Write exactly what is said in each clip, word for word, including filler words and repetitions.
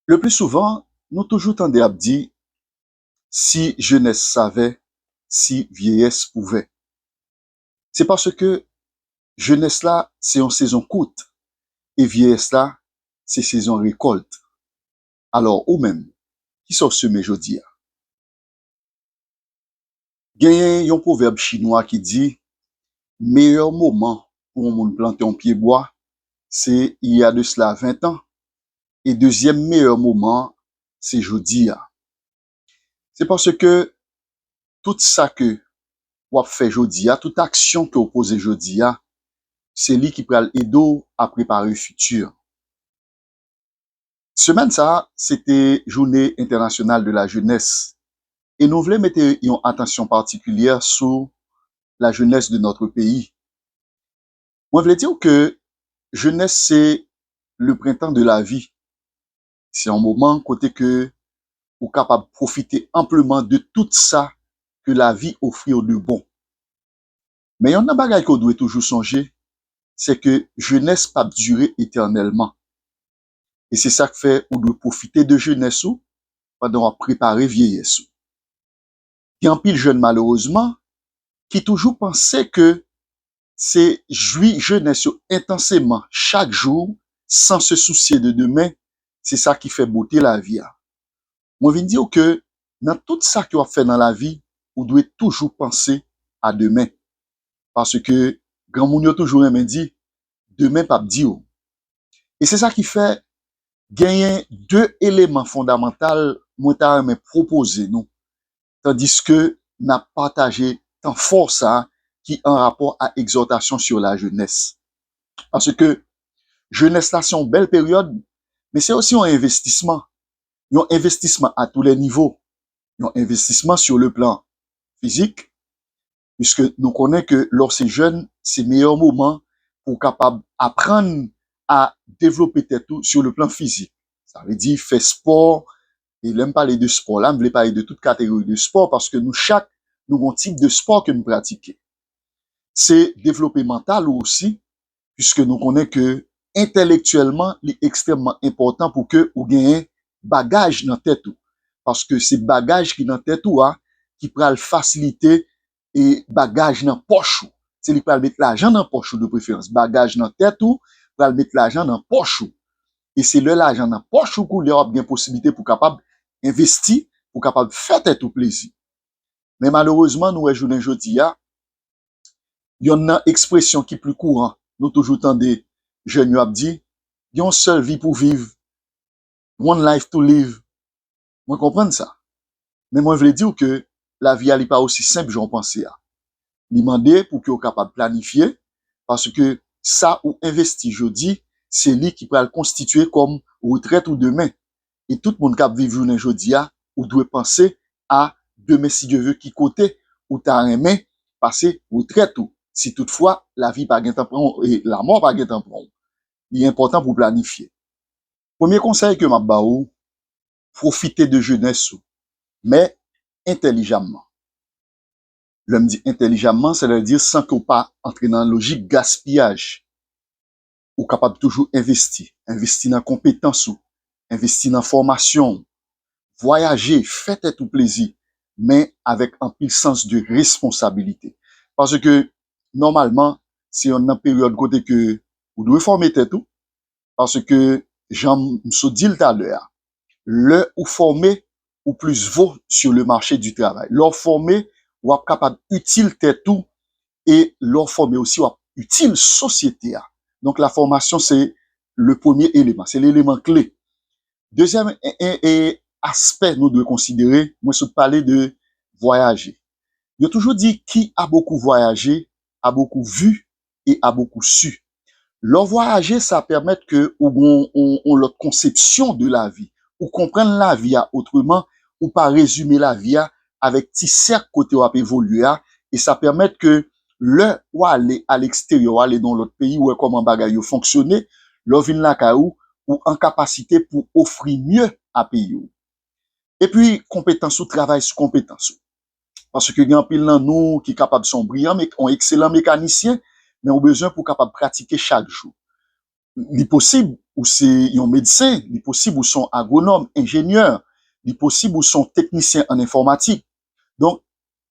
Le pli souvan, nou toujou tande ap di, si jenès savè, si vyeyès pouvè. Se paske jenès la, se yon sezon kout, e vyeyès la, se sezon rekòlt. Alò, ou menm, kisa w semen jodi a? Genyen yon pwovèb chinwa ki di, meyè moman pou yon moun plante yon pye bwa, se il y a de cela vingt ans, e dezyèm meyè moman, se jodi a. Se paske tout sa ke w ap fè jodi a, tout aksyon ke w poze jodi a, se li ki pral ede w a prepare fiti. Semèn sa a, se te Journée Internationale de la Jeunesse. E nou vle mete yon atansyon patikilyè sou la jeunesse de notre pays. Mwen vle di w ke jenès se le printemps de la vie. Se yon moman kote ke ou kapab pwofite anpleman de tout sa ke lavi ofri w de bon. Men yonn nan bagay ke w dwe toujou sonje, se ke jenès p ap dire etènèlman. E se sa k fè ou dwe pwofite de jenès ou pandan w ap prepare vyeyès ou. Gen anpil jèn, malerezman, ki toujou panse ke se jwi jenès yo entanseman chak jou, san se sousye de demen, se sa ki fè bote lavi a. Mwen vin di w ke nan tout sa ke w ap fè nan lavi, ou dwe toujou panse a demen. Paske granmoun yo toujou renmen di, demen p ap di w. E se sa ki fè genyen de eleman fondamantal mwen ta renmen pwopoze nou, tandiske n ap pataje tan fò sa a ki an rapò a egzòtasyon sur la jeunesse. Paske jenès la se yon bèl peryòd, men se osi yon envestisman. Yon envestisman à tous les niveaux. Yon envestisman sur le plan fizik, piske nou konnen ke lè w se jèn, se meyè moman pou w kapab aprann a devlope tèt ou sur le plan fizik. Sa vle di fè spò, e lè m pale de spò la, m vle pale de tout kategori de spò, paske nou chak, nou gon tip de spò ke nou pratike. Se devlope mantal ou osi, piske nou konnen ke entèlektyèlman, li ekstrèmman enpòtan pou ke ou genyen bagaj nan tèt ou. Paske se bagaj ki nan tèt ou a ki pral fasilite e bagaj nan pòch ou. Se li k pral met lajan nan pòch ou de preferans. Bagaj nan tèt ou pral met lajan nan pòch ou. E se lè lajan nan pòch ou koulye a w ap gen posiblite pou kapab envesti, pou kapab fè tèt ou plezi. Men malerezman, nou wè jounen jodi a, yonn nan ekspresyon ki pli kouran, nou toujou tande jèn yo ap di, gen yon sèl vi pou viv, one life to live. Mwen konprann sa. Men mwen vle di w ke lavi a li pa osi senp jan w panse a. Li mande pou ke w kapab planifye, paske sa ou envesti jodi, se li ki pral konstitye kòm retrèt ou demen. E tout moun k ap viv jounen jodi a, ou dwe panse a demen, si Dye ve, ki kote ou ta renmen pase retrèt ou, si toutfwa lavi pa gentan pran w, e lanmò pa gentan pran w. Li enpòtan pou w planifye. Premye konsèy ke m ap ba ou, pwofite de jenès ou, men entèlijamman. Lè m di entèlijamman, sètadi san ke w pa antre nan lojik gaspiyaj. Ou kapab toujou envesti. Envesti nan konpetans ou, envesti nan fòmasyon w, vwayaje, fè tèt ou plezi, men avèk anpil sans de responsabilite. Paske, nòmalman, se yonn nan peryòd kote ke ou dwe fòme tèt ou, paske, jan m sot di l talè a, lè ou fòme, ou plis vo sur le marché du travail. Lè w fòme, w ap kapab itil tèt ou, e lè w fòme osi, w ap itil sosyete a. Donk, la formation, c'est le premier élément, c'est l'élément clé. Dezyèm e, e, e, aspè nou dwe konsidere, mwen sot pale de vwayaje. Yo toujou di, qui a beaucoup voyagé a beaucoup vu et a beaucoup su. Lè w vwayaje, sa pèmèt ke ou gon yon, yon lòt konsepsyon de lavi. Ou konprann lavi a otreman, ou pa rezime lavi a avèk ti sèk kote w ap evolye a, e sa pèmèt ke lè w ale a leksteryè, w ale nan yon lòt peyi, w wè kòman bagay yo fonksyone, lè w vin lakay ou, ou an kapasite pou ofri mye a peyi w. Epi, konpetans ou, travay sou konpetans ou. Paske gen anpil nan nou ki kapab se yon briyan, yon ekselan mekanisyen, men ou bezwen pou w kapab pratike chak jou. Li posib ou se yon medsen, li posib ou se yon agwonòm, enjenyè, li posib ou se yon teknisyen an enfòmatik. Donk,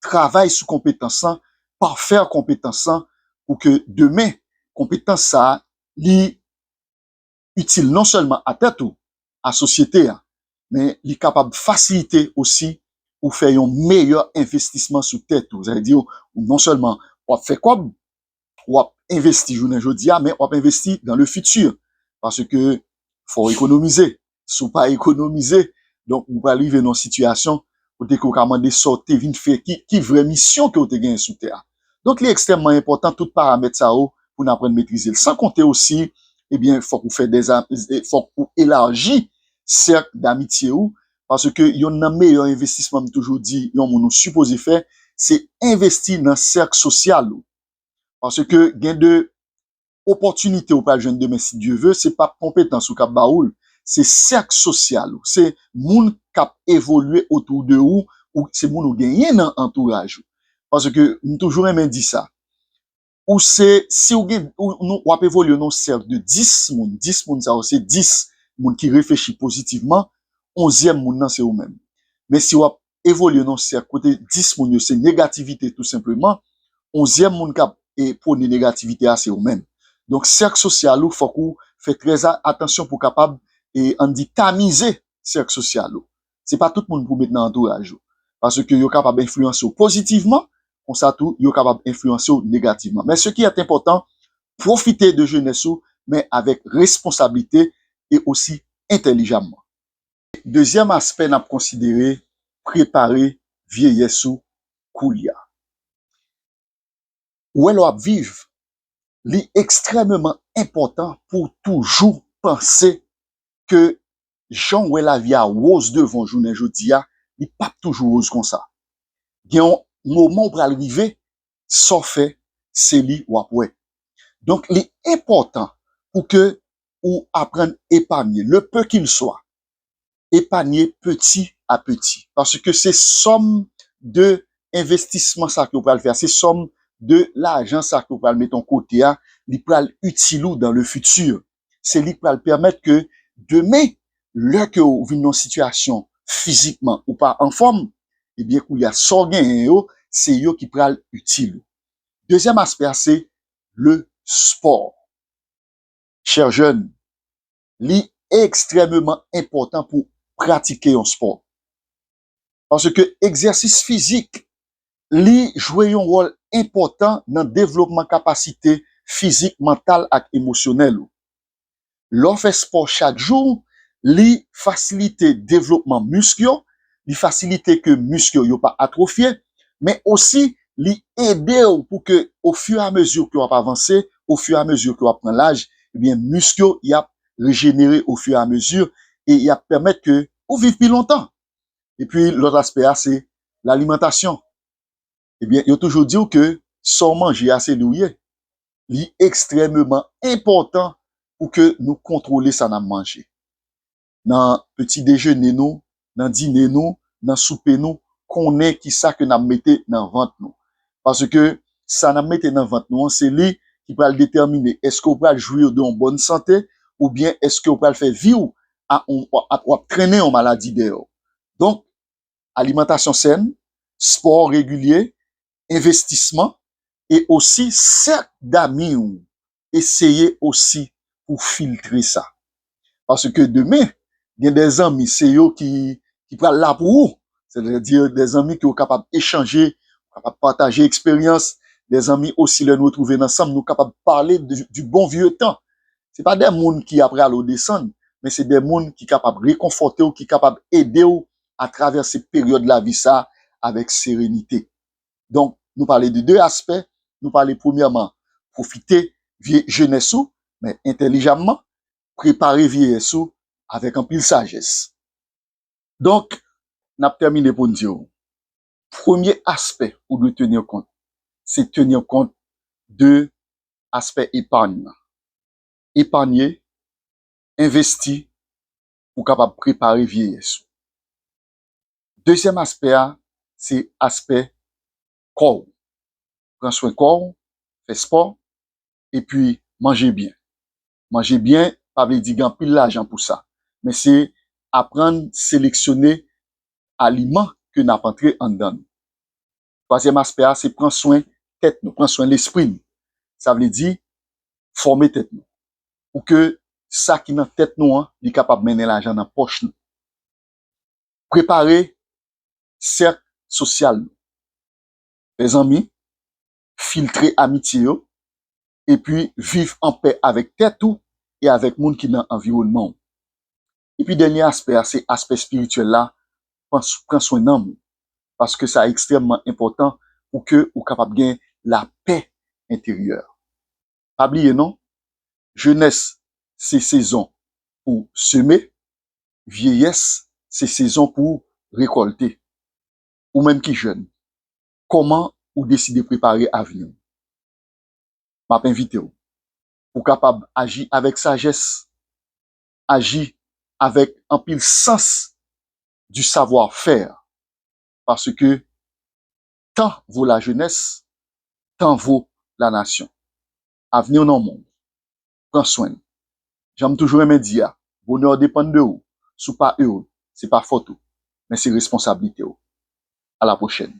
travay sou konpetans lan, pafè konpetans lan, pou ke demen, konpetans sa a, li itil non sèlman a tèt ou, a sosyete a, men li kapab fasilite osi ou fè yon meyè envestisman sou tèt ou. Sa vle di, ou non sèlman w ap fè kòb, w ap envesti jounen jodi a, men w ap envesti dans le futur. Paske fò w ekonomize. Si w pa ekonomize, donk ou pral rive nan yon sitiyasyon kote ke w ka mande sa w te vin fè, ki, ki vrè misyon ke w te genyen sou tè a. Donk li ekstrèmman enpòtan tout paramèt sa yo pou n aprann metrize l. San konte osi, ebyen, fòk ou fè dè, fòk ou elaji sèk damitye ou, paske yonn nan meyè envestisman m toujou di yon moun ou sipoze fè, se envesti nan sèk sosyal ou. Paske gen de opòtinite ou pral jwenn demen si Dye ve, se pa konpetans ou k ap ba ou l, se sèk sosyal ou, se moun k ap evolye otou de ou, ou se moun ou genyen nan antouraj ou. Paske m toujou renmen di sa. Ou se, si w gen, ou, nou, w ap evolye nan yon sèk de dis moun, dis moun sa yo se dis moun ki reflechi pozitivman, onzyèm moun nan se ou menm. Men si w ap evolye nan yon sèk kote dis moun yo se negativite tou senpleman, onzyèm moun k ap e, pwone negativite a se ou menm. Donk, sèk sosyal ou, fòk ou fè trè a-, atansyon pou w kapab, e, ann di, tamize sèk sosyal ou. Se pa tout moun pou w met nan antouraj ou. Paske yo kapab enfliyanse w pozitivman, konsa tou, yo kapab enfliyanse w negativman. Men ce qui est important, pwofite de jenès ou, men avèk responsablite e osi entèlijamman. Dezyèm aspè n ap konsidere, prepare vyeyès ou koulye a. Ou wè lè w ap viv, li ekstrèmeman enpòtan pou w toujou panse ke jan w wè lavi a woz devan w jounen jodi a, li p ap toujou woz konsa. Gen yon moman w pral rive, sa w fè, se li w ap wè. Donk, li enpòtan pou ke ou aprann epanye, le peu qu'il soit, epanye peti a peti. Paske se sòm de envestisman sa ke w pral fè a, se sòm de lajan sa ke w pral met yon kote a, li pral itil ou dans le futur. Se li k pral pèmèt ke demen, lè ke w vin nan yon sitiyasyon fizikman ou pa anfòm, ebyen, koulye a, sa w genyen yo, se yo ki pral itil ou. Dezyèm aspè a, se le sport. Chè jèn, li ekstrèmeman enpòtan pou pratike yon spò. Paske egzèsis fizik, li jwe yon wòl enpòtan nan devlopman kapasite fizik, mantal ak emosyonèl ou. Lè w fè spò chak jou, li fasilite devlopman misk yo, li fasilite ke misk yo, yo pa atwofye, men osi li ede w pou ke, au fur et à mesure ke w ap avanse, au fur et à mesure ke w ap pran laj, ebyen, misk yo, y ap rejenere au fur et à mesure e y ap pèmèt ke ou viv pi lontan. Epi, lòt aspè a, se lalimantasyon. Ebyen, yo toujou di w ke sa w manje a, se li w ye. Li ekstrèmeman enpòtan pou ke nou kontwole sa n ap manje. Nan peti dejene nou, nan dine nou, nan soupe nou, konnen kisa ke n ap mete nan vant nou. Paske sa n ap mete nan vant nou an, se li ki pral detèmine èske w pral jwi de yon bòn sante oubyen èske w pral fè vi w a, w ap, w ap trennen yon maladi dèyè w. Donk, alimantasyon sèn, spò regilye, envestisman, e osi sèk dami w, eseye osi pou filtre sa. Paske demen, gen de zanmi, se yo ki, ki pral la pou ou. Sètadi de zanmi ke w kapab echanje, w kapab pataje eksperyans, de zanmi osi lè nou retwouve n ansanm, nou kapab pale de, du bon vieux temps. Se pa de moun ki ap rale w desann, men se de moun ki kapab rekonfòte w, ki kapab ede w atravèse peryòd lavi sa avèk serenite. Donk, nou pale de de aspè. Nou pale premyèman, pwofite vye jenès ou, men entèlijamman, prepare vyeyès ou avèk anpil sajès. Donk, n ap tèmine pou n di w, premye aspè ou dwe tenir kont, se tenir kont de aspè epany nan. Epanye, envesti pou w kapab prepare vyeyès ou. Dezyèm aspè a, se aspè kò w. Pran swen kò w, fè spò, epi manje byen. Manje byen pa vle di gen anpil lajan pou sa, men se aprann seleksyone aliman ke n ap antre anndan nou. Twazyèm aspè a, se pran swen tèt nou, pran swen lespri nou. Sa vle di fòme tèt nou. Pou ke sa ki nan tèt nou an, li kapab mennen lajan nan pòch nou. Prepare sèk sosyal nou. Fè zanmi, filtre amitye yo, epi viv anpè avèk tèt ou e avèk moun ki nan anviwònman w. Epi dènye aspè a, se aspè espirityèl la, pran, pran swen nanm ou, paske sa ekstrèmman enpòtan pou ke ou kapab gen lapè enteryè. Pa bliye non, jenès se sezon pou seme, vyeyès se sezon pou rekòlte. Ou menm ki jèn, kòman ou deside prepare avni w? M ap envite w pou w kapab aji avèk sajès, aji avèk anpil sans du savoir-faire, paske tan vo lajenès, tan vo lanasyon. Avni w nan men w. Pran swen l. Jan m toujou renmen di a, bonè w depann de ou. Si w pa ere, se pa fòt ou, men se responsablite w. A la pwochèn.